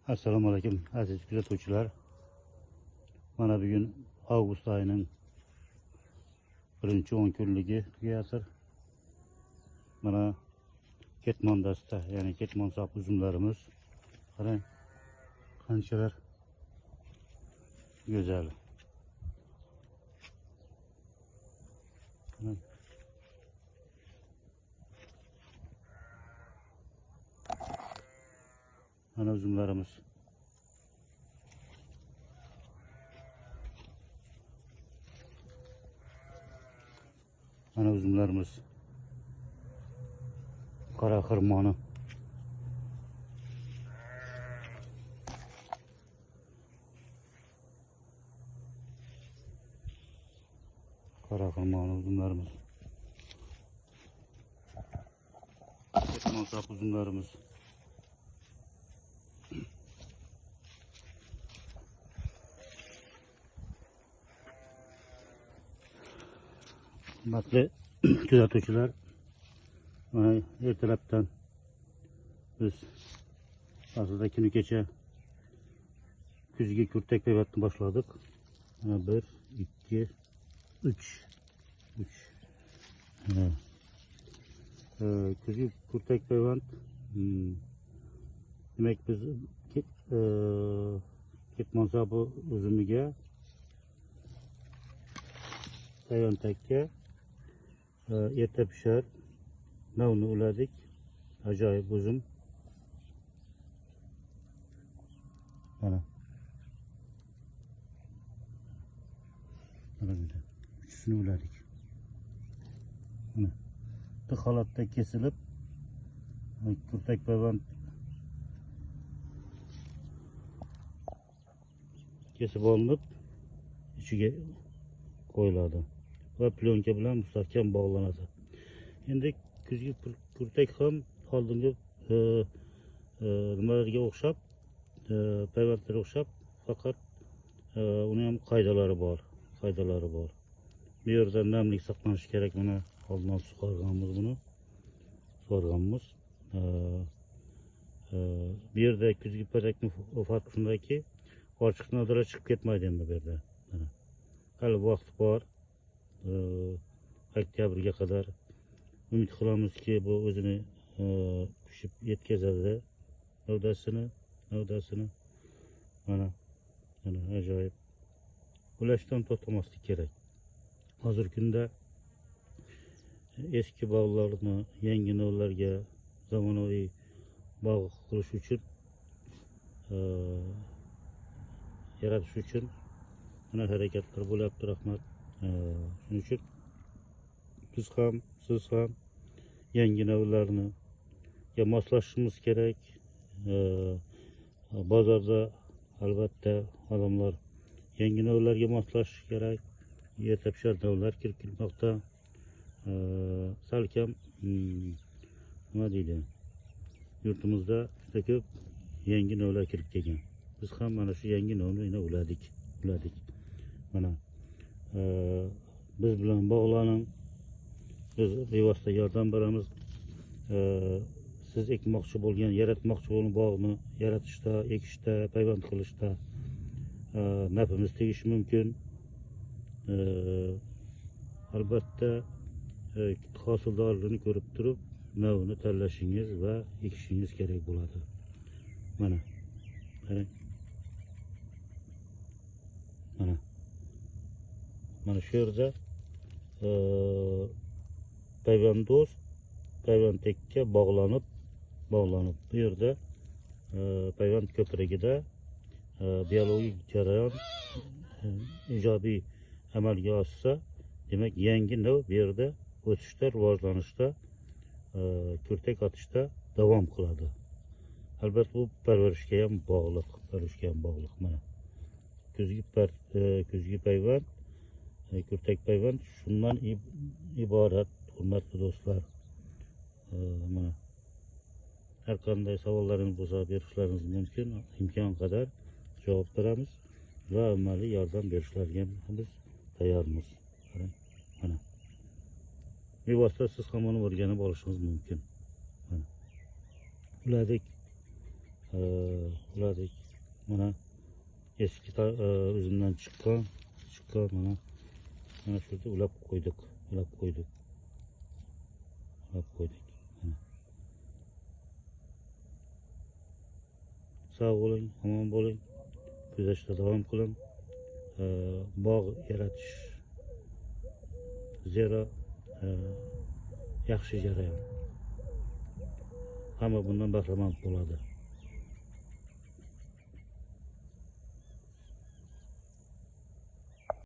Assalomu alaykum aziz kuzatuvchilar. Mana bugun avgust oyining birinchi 10 kunligi tugayotir. Mana ketmon dasta, ya'ni ketmon sop uzumlarimiz. Qarang, qanchalar go'zal. Mana uzumlarimiz. Mana uzumlarimiz. Qora xirmoni. Qora xirmoni uzumlarimiz. Ketmon sop uzumlarimiz. Hurmatli kuzatuvchilar, mana ertalabdan biz aslida kuni kecha kuzgi kurtak payvandni boshladik. Mana 1, 2, 3. 3. Kuzgi kurtak payvand, demak biz ketmon sopi uzumiga payvandakka erta pishar navni uladik. Ajoyib uzum. Mana. Mana bu uchisini uladik. Mana. Bu holatda kesilib kurtak payvand kesib olinib ichiga qo'yiladi va plyonka bilan mustahkam bog'lanadi. Endi kuzgi kurtak ham oldingi nimalarga o'xshab, payvandlarga o'xshab, faqat uni ham qoidalari bor, qoidalari bor. Bu yerda namlik saqlanishi kerak. Mana oldindan sug'organmiz buni. Sug'organmiz. Bu yerda kuzgi payvandning farqi shundaki, ochiq nodira chiqib ketmaydi endi bu yerda. Mana. Hali vaqt bor. Oktyabrga qadar umid qilamizki, bu o'zini pishib yetkazadi navdasini. Mana mana ajoyib. Ulashdan to'xtamaslik kerak. Hozirgi kunda eski bog'larni yangi navlarga zamonaviy bog' qilish uchun, yaratish uchun mana harakatlar bo'lyapti, rahmat. Shuning uchun biz ham, siz ham yangi navlarni moslashishimiz kerak. Bozorda albatta odamlar yangi navlarga moslashishi kerak. Erta pishar navlar kirib kelmoqda. Salkam nima deydi, yurtimizda juda ko'p yangi navlar kirib kelgan. Biz ham mana shu yangi navni yana uladik. Mana biz bilan bog'laning, biz bevosita yordam beramiz. Siz ekmoqchi bo'lgan, yaratmoqchi bo'lgan bog'ni yaratishda, ekishda, payvand qilishda nafimiz tegishi mumkin. Albatta hosildorligini ko'rib turib navini tanlashingiz va ekishingiz kerak bo'ladi. Mana qarang, mana mana shu yerda payvandoz payvandtekka bog'lanib bu yerda payvand ko'prigida biologik jarayon ijobiy amalga oshsa, demak yangi nav bu yerda o'sishda, rivojlanishda, kurtak otishda davom qiladi. Albatta bu parvarishga ham bog'liq, Mana kuzgi payvand, kurtak payvand shundan iborat, hurmatli do'stlar. Mana har qanday savollaringiz bo'lsa berishlaringiz mumkin, imkon qadar javob beramiz va amaliy yordam berishlariga biz tayyormiz. Mana bevosita siz ham uni o'rganib olishingiz mumkin. Mana uladik. Uladik. Mana eski uzumdan chiqqan mana shu yerda ulab qo'ydik, Mana. Sog' bo'ling, omon bo'ling. Kuzatishda davom qiling. Bog' yaratish zero yaxshi jarayon. Hamma bundan bahramand bo'ladi.